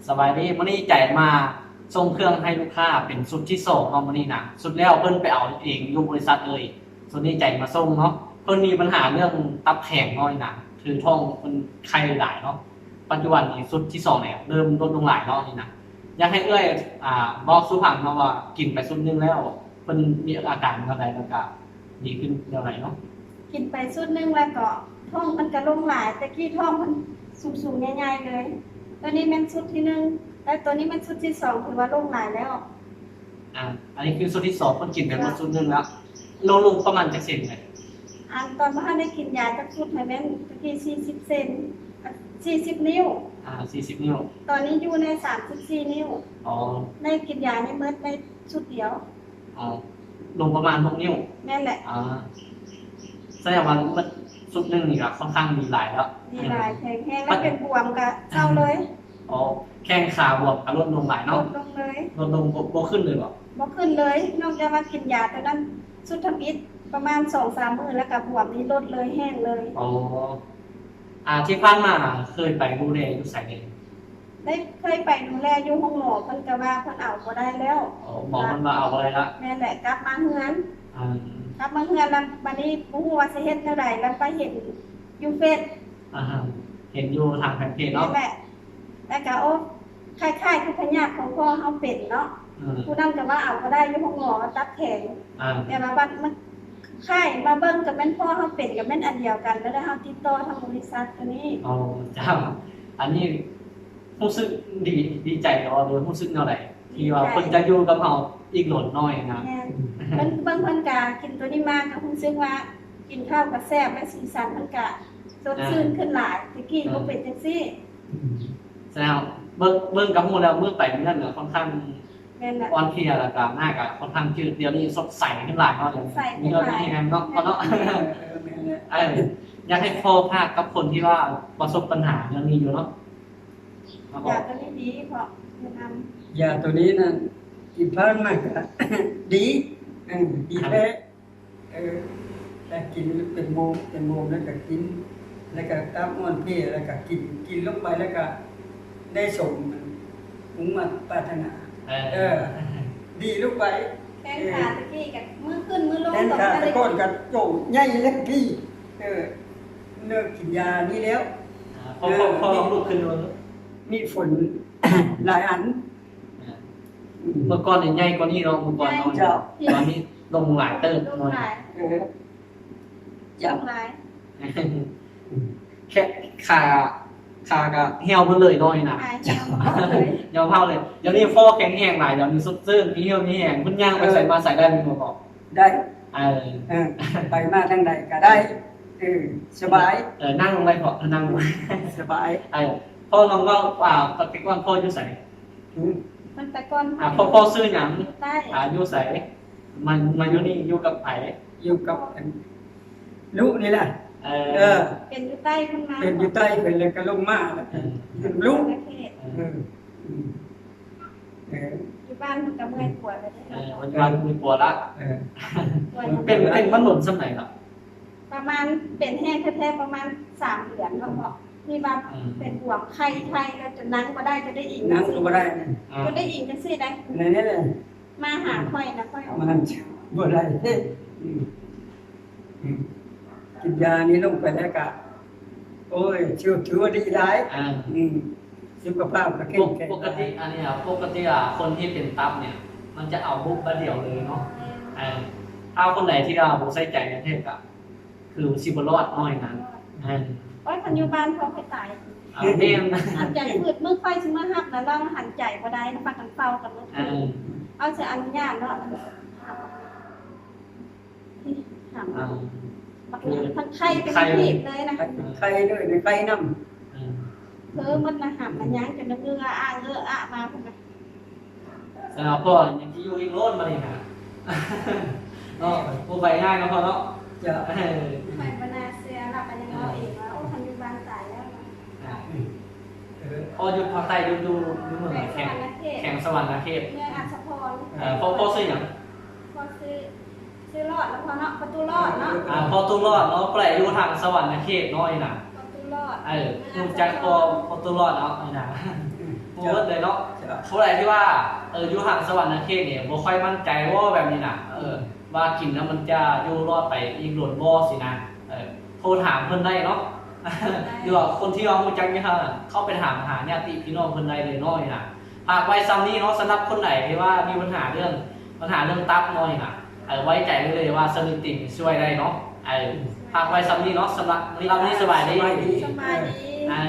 ສະບາຍດີ ມື້ນີ້ໃຈມາສົ່ງເຄື່ອງໃຫ້ລູກຄ້າເປັນຊຸດທີສອງເນາະ ມື້ນີ້ນະ ຊຸດແລ້ວເພິ່ນໄປເອົາເອງຢູ່ບໍລິສັດເລີຍ ຊຸດນີ້ໃຈມາສົ່ງເນາະ. ເພິ່ນມີບັນຫາເລື່ອງຕັບແຂງເນາະ ນີ້ນະ ຄືທ້ອງເພິ່ນໄຂ່ຫຼາຍເນາະ. ປັດຈຸບັນນີ້ຊຸດທີສອງແລ້ວ ເລີ່ມລົດລົງຫຼາຍເນາະ ນີ້ນະ. ຢາກໃຫ້ເອື້ອຍ ອ່າ ເວົ້າສູ່ຟັງເນາະວ່າ ກິນໄປຊຸດໜຶ່ງແລ້ວ ເພິ່ນມີອາການແນວໃດ ແລ້ວກະດີຂຶ້ນແນວໃດເນາະ? ກິນໄປຊຸດໜຶ່ງແລ້ວກໍທ້ອງເພິ່ນກໍລົງຫຼາຍ, ແຕ່ກີ້ທ້ອງເພິ່ນສູງໆໃຫຍ່ໆເລີຍ. ໂຕນີ້ແມ່ນຊຸດທີໜຶ່ງ ແລະ ໂຕນີ້ແມ່ນຊຸດທີສອງ ຖືວ່າລົງຫຼາຍແລ້ວ. ອ່າ ອັນນີ້ຄືຊຸດທີສອງ ເພິ່ນກິນໄປໝົດຊຸດໜຶ່ງແລ້ວ ລົງ ລົງປະມານຈັກເຊັນເລີຍ? ອັນຕອນບໍ່ທັນໄດ້ກິນຢາຈັກຊຸດໃຫ້ແມ່ນຕະກີ້ສີ່ສິບເຊັນ ອ່າ ສີ່ສິບນິ້ວ ອ່າ ສີ່ສິບນິ້ວ ຕອນນີ້ຢູ່ໃນສາມສິບສີ່ນິ້ວ. ອໍ ໄດ້ກິນຢານີ້ໝົດໃນຊຸດດຽວ. ອໍ ລົງປະມານຫົກນິ້ວ. ແມ່ນແຫຼະ. ອ່າ ສະແດງວ່າມັນຊຸດໜຶ່ງນີ້ກໍຄ່ອນຂ້າງດີຫຼາຍແລ້ວ ດີຫຼາຍ ແຂງແຮງ ແລ້ວເປັນບວມກໍເຊົາເລີຍ. ອໍ ແຂ້ງຂາບວມກໍລົດລົງຫຼາຍເນາະ. ລົດລົງເລີຍ. ລົດລົງ ບໍ່ ບໍ່ຂຶ້ນເລີຍບໍ? ບໍ່ຂຶ້ນເລີຍ ນອກຈາກວ່າກິນຢາໂຕນັ້ນຊຸດທຳອິດປະມານສອງສາມມື້ ແລ້ວກໍບວມນີ້ລົດເລີຍ ແຫ້ງເລີຍ. ອໍ ອ່າ ທີ່ຜ່ານມາເຄີຍໄປດູແລຢູ່ໃສແດ່? ໄດ້ເຄີຍໄປດູແລຢູ່ໂຮງໝໍ ເພິ່ນກໍວ່າເພິ່ນເອົາບໍ່ໄດ້ແລ້ວ. ອໍ ໝໍເພິ່ນວ່າເອົາບໍ່ໄດ້ລະ. ແມ່ນແຫຼະ ກັບມາເຮືອນ. ອືມ ກັບມາເຮືອນແລ້ວ ບັດນີ້ບໍ່ຮູ້ວ່າຊິເຮັດແນວໃດ ແລ້ວໄປເຫັນຢູ່ເຟສ. ອ່າ ເຫັນຢູ່ທາງແຟນເພຈເນາະ. ແມ່ນແຫຼະ ແລ້ວກໍ ໂອ້ ຄ້າຍໆຄືພະຍາດຂອງພໍ່ເຮົາເປັນເນາະ. ອືມ ຜູ້ນັ້ນກໍວ່າເອົາບໍ່ໄດ້ຢູ່ໂຮງໝໍ ຕັບແຂງ. ອ່າ ແຕ່ວ່າບັດມາຄ້າຍມາເບິ່ງກໍແມ່ນພໍ່ເຮົາເປັນ ກໍແມ່ນອັນດຽວກັນ ແລ້ວໄດ້ເຮົາຕິດຕໍ່ທາງບໍລິສັດໂຕນີ້. ອໍ ເຈົ້າ ອັນນີ້ຮູ້ສຶກດີ ດີໃຈບໍ່ ຫຼືຮູ້ສຶກແນວໃດ ທີ່ວ່າເພິ່ນຈະຢູ່ກັບເຮົາອີກດົນໜ້ອຍນະ? ແມ່ນ ເບິ່ງ ເບິ່ງເພິ່ນກະກິນໂຕນີ້ມາ ກໍຮູ້ສຶກວ່າກິນເຂົ້າກໍແຊບ ແລະ ສີສັນມັນກະສົດຊື່ນຂຶ້ນຫຼາຍ ແຕ່ກີ້ບໍ່ເປັນຈັ່ງຊີ້. ອືມ ສະແດງເບິ່ງ ເບິ່ງກໍຮູ້ແລ້ວ ມື້ໄປມື້ນັ້ນກໍຄ່ອນຂ້າງ ແມ່ນແຫຼະ ອ່ອນເພຍ ແລ້ວກໍໜ້າກໍຄ່ອນຂ້າງຈືດ ດຽວນີ້ສົດໃສຂຶ້ນຫຼາຍເນາະ. ມີແຮງເນາະ ເນາະ. ເອີ ແມ່ນແຫຼະ. ເອີ ຢາກໃຫ້ພໍ່ຝາກກັບຄົນທີ່ວ່າປະສົບບັນຫາເລື່ອງນີ້ຢູ່ເນາະ. ຢາໂຕນີ້ດີ ເພາະແນະນຳ ຢາໂຕນີ້ນະ ທີ່ຜ່ານມາກໍດີ ເອີ ດີແທ້. ເອີ ແລ້ວກິນເປັນໂມງເປັນໂມງ ແລ້ວກໍກິນ ແລ້ວກໍຕາມອ່ອນເພຍ ແລ້ວກໍກິນ ກິນລົງໄປ ແລ້ວກໍໄດ້ສົມມຸ່ງມາດປາດຖະໜາ. ເອີ ເອີ ດີລົງໄປ. ແຂນຂາຕະກີ້ກໍມືຂຶ້ນມືລົງ ແຂນຂາແຕ່ກ່ອນກໍໂຕໃຫຍ່ເລັກພີ້ ເອີ ເລີກກິນຢານີ້ແລ້ວ. ອ່າ ພໍ ພໍ ພໍລອງລຸກຂຶ້ນເບິ່ງ ມີຝົນຫຼາຍອັນ. ອ່າ ເມື່ອກ່ອນນີ້ໃຫຍ່ກວ່ານີ້ເນາະ ເມື່ອກ່ອນເນາະ. ເຈົ້າ ຕອນນີ້ລົງຫຼາຍເຕີບ ລົງຫຼາຍ. ເອີ ເຈົ້າ ລົງຫຼາຍ. ແຂ້ງຂາ ຂາກໍຫ່ຽວໝົດເລີຍເນາະ ນີ້ນະ. ຂາຫ່ຽວໝົດເລີຍ ຍອມເຮົາເລີຍ. ດຽວນີ້ພໍແຂງແຮງຫຼາຍ ດຽວນີ້ສົດຊື່ນ ມີຮຽວມີແຮງ ເພິ່ນຍ່າງໄປໃສມາໃສໄດ້ແມ່ນບໍ່ພໍ່? ໄດ້. ເອີ ເອີ ໄປມາທາງໃດກໍໄດ້. ເອີ ສະບາຍ. ເອີ ນັ່ງລົງໄດ້ພໍ່ ນັ່ງ ສະບາຍ. ເອີ ພໍ່ລອງເວົ້າວ່າແຕ່ກ່ອນພໍ່ຢູ່ໃສ? ອືມ ມັນແຕ່ກ່ອນ ອ່າ ພໍ່ ພໍ່ຊື່ຫຍັງ? ຢູ່ໃຕ້. ອ່າ ຢູ່ໃສ? ມາ ມາຢູ່ນີ້ຢູ່ກັບໃຜ? ຢູ່ກັບອັນ ລຸນີ້ແຫຼະ. ເອີ ເອີ ເປັນຢູ່ໃຕ້ເພິ່ນມາ ເປັນຢູ່ໃຕ້ເພິ່ນ ແລ້ວກໍລົງມາ ເອີ ເປັນລຸ. ເອີ ເອີ ຢູ່ບ້ານເພິ່ນກໍເມື່ອຍປົວແລ້ວເດ້. ເອີ ຢູ່ບ້ານເມື່ອຍປົວລະ. ເອີ ເປັນ ເປັນມາດົນສ່ຳໃດລະ? ປະມານ ເປັນແຮງແທ້ໆປະມານສາມເດືອນເນາະ. ເພາະທີ່ວ່າ ອືມ ເປັນບວມ ໄຂ່ ໄຂ່ແລ້ວຈົນນັ່ງບໍ່ໄດ້ ຈົນໄດ້ອີງ ນັ່ງກໍບໍ່ໄດ້ ຈົນໄດ້ອີງຈັ່ງຊີ້ໄດ໋. ນັ້ນແຫຼະ ມາຫາຂ້ອຍນະ ຂ້ອຍເອົາ ມັນບໍ່ໄດ້. ອືມ ອືມ ກິນຢານີ້ລົງໄປແລ້ວກະ ໂອ້ຍ ຖື ຖືວ່າດີຫຼາຍ. ອ່າ ອືມ ສຸຂະພາບກະເຂັ້ມແຂງ. ປົກກະຕິອັນນີ້ ປົກກະຕິ ອ່າ ຄົນທີ່ເປັນຕັບນີ້ ມັນຈະເອົາບຸບບາດດຽວເລີຍເນາະ. ແມ່ນ. ເອີ ຖ້າຄົນໃດທີ່ວ່າບໍ່ໃສ່ໃຈແທ້ໆກະ ຄືຊິບໍ່ລອດນ້ອຍນັ້ນ. ເອີ ໂອ້ຍ ຄັນຢູ່ບ້ານເຂົາໄປຕາຍ. ອ່າ ແມ່ນ. ຫັນໃຈຝືດ ມື້ຂ້ອຍຊິມາຮັບນະ ລາວຫັນໃຈບໍ່ໄດ້ ພາກັນເປົ່າກັນໝົດ. ເອີ ເອົາ ຊິອະນຸຍາດເນາະ ຫຳ ອ່າ ບັກ ທັງໄຂ່ ໄຂ່ເລີຍນະ ໄຂ່ເລີຍ ໄຂ່ນຳ. ເອີ ເອີ ໝົດນະ ຫຳມັນຍັງຈົນເຫື່ອອາເອີອະມາພຸ້ນນະ. ສຳລັບພໍ່ນີ້ຍັງຊິຢູ່ອີກໂລນບາດນີ້ນະ ເນາະ ບໍ່ໄປງ່າຍເນາະພໍ່ເນາະ. ເຈົ້າ ເອີ ຂ້ອຍບໍ່ໜ້າເຊື່ອລະ ກໍຍັງເວົ້າເອງວ່າ ໂອ້ ຄັນຢູ່ບ້ານຕາຍແລ້ວ. ອ່າ ເອີ ພໍ່ຢູ່ພາກໃຕ້ ຢູ່ ຢູ່ ຢູ່ເມືອງໃດ? ແຂວງສະຫວັນນະເຂດ ແຂວງສະຫວັນນະເຂດ ເມືອງອັດສະພອນ. ເອີ ພໍ່ ພໍ່ຊື່ຫຍັງ? ພໍ່ຊື່ ຊື່ຫຼອດເນາະພໍ່ເນາະ ພໍ່ຕູ້ຫຼອດເນາະ. ອ່າ ພໍ່ຕູ້ຫຼອດເນາະ ຜູ້ໃດຢູ່ທາງສະຫວັນນະເຂດເນາະ ນີ້ນະ ພໍ່ຕູ້ຫຼອດ. ເອີ ຮູ້ຈັກພໍ່ ພໍ່ຕູ້ຫຼອດເນາະ ນີ້ນະ ຮູ້ເບິດເລີຍເນາະ. ຜູ້ໃດທີ່ວ່າ ເອີ ຢູ່ທາງສະຫວັນນະເຂດນີ້ ບໍ່ຄ່ອຍໝັ້ນໃຈບໍ່ ແບບນີ້ນະ ເອີ ວ່າກິນແລ້ວມັນຈະຢູ່ລອດໄປອີກດົນບໍ່ຊີ້ນະ ເອີ ໂທຖາມເພິ່ນໄດ້ເນາະ ຫຼືວ່າຄົນທີ່ວ່າຮູ້ຈັກຢູ່ທາງນັ້ນ ເຂົ້າໄປຖາມຫາຍາດຕິພີ່ນ້ອງເພິ່ນໄດ້ເລີຍເນາະ ນີ້ນະ. ຝາກໄວ້ຊ່ຳນີ້ເນາະ ສຳລັບຄົນໃດທີ່ວ່າມີບັນຫາເລື່ອງ ບັນຫາເລື່ອງຕັບເນາະ ນີ້ນະ ເອີ ໄວ້ໃຈໄດ້ເລີຍວ່າສະໜິດຕິ່ງຊ່ວຍໄດ້ເນາະ. ເອີ ຝາກໄວ້ຊ່ຳນີ້ເນາະ ສຳລັບມື້ນີ້ສະບາຍດີ ສະບາຍດີ ເອີ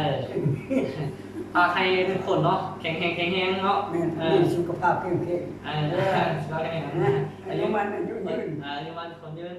ຝາກໃຫ້ທຸກຄົນເນາະ ແຂງແຮງ ແຂງແຮງເນາະ ແມ່ນ ເອີ ມີສຸຂະພາບເຂັ້ມແຂງ ເອີ ສຸຂະພາບແຂງແຮງ ອາຍຸໝັ້ນ ອາຍຸຍືນ ອາຍຸໝັ້ນ ຄວາມຍືນ.